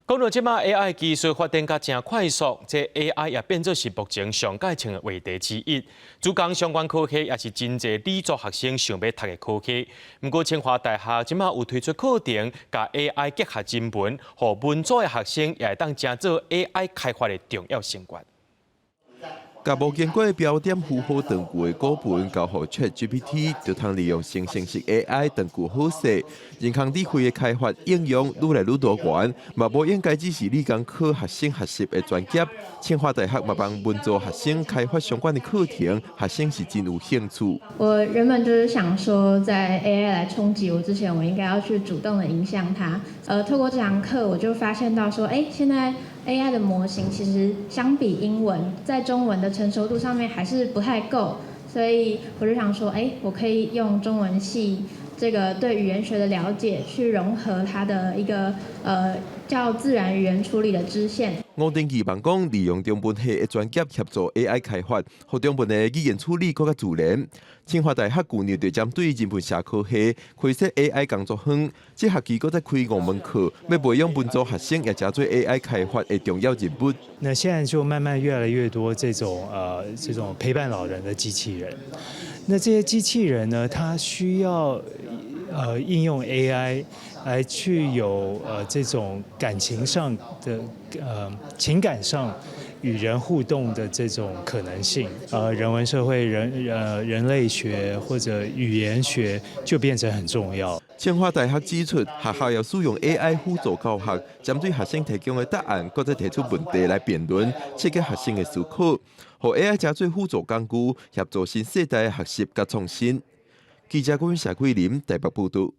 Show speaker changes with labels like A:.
A: 講到這馬 AI 技術發展甲誠快速，這 AI 也變做是目前上蓋穿的話題之一。主攻相關科系也是真濟理組學生想欲讀的科系。毋過清華大學這馬有推出課程，共 AI 結合人文，予文組的學生也會當成做 AI 開發的重要成員。
B: 共無經過標點符號斷句的古文交予 ChatGPT，就通利用生成式 AI 斷句好勢。人工智慧的開發應用愈來愈多元，嘛無應該只是理工科學生學習的專業。清華大學嘛幫文組學生開發相關的課程，學生是真有興趣。
C: 我原本就是想說，在 AI 來衝擊我之前，我應該要去主動的影響它。透過這堂課，我就發現到說，欸，現在 AI 的模型其實相比英文，在中文的成熟度上面還是不太夠，所以我就想說，欸，我可以用中文系這個對語言學的了解，去融合它的一個較自然語言處理的支線。
B: 吳定期望講，利用中文系的專業協助 AI 開發，予中文的語言處理閣較自然。清華大學舊年就針對人文社科系開設 AI 工作坊，這學期閣再開五門課，欲培養文組學生也成做 AI 開發的重要人物。
D: 那現在就慢慢越來越多這種陪伴老人的機器人。那這些機器人呢，它需要應用 AI 來去有這種感情上的情感上與人互動的這種可能性。人文社會人類學或者語言學就變成很重要。
B: 清華大學指出，學校要使用 AI 輔助教學，針對學生提供的答案，閣再提出問題來辯論，刺激學生的思考，予 AI 成做輔助工具，協助新世代學習佮創新。記者郭社桂林台北報道。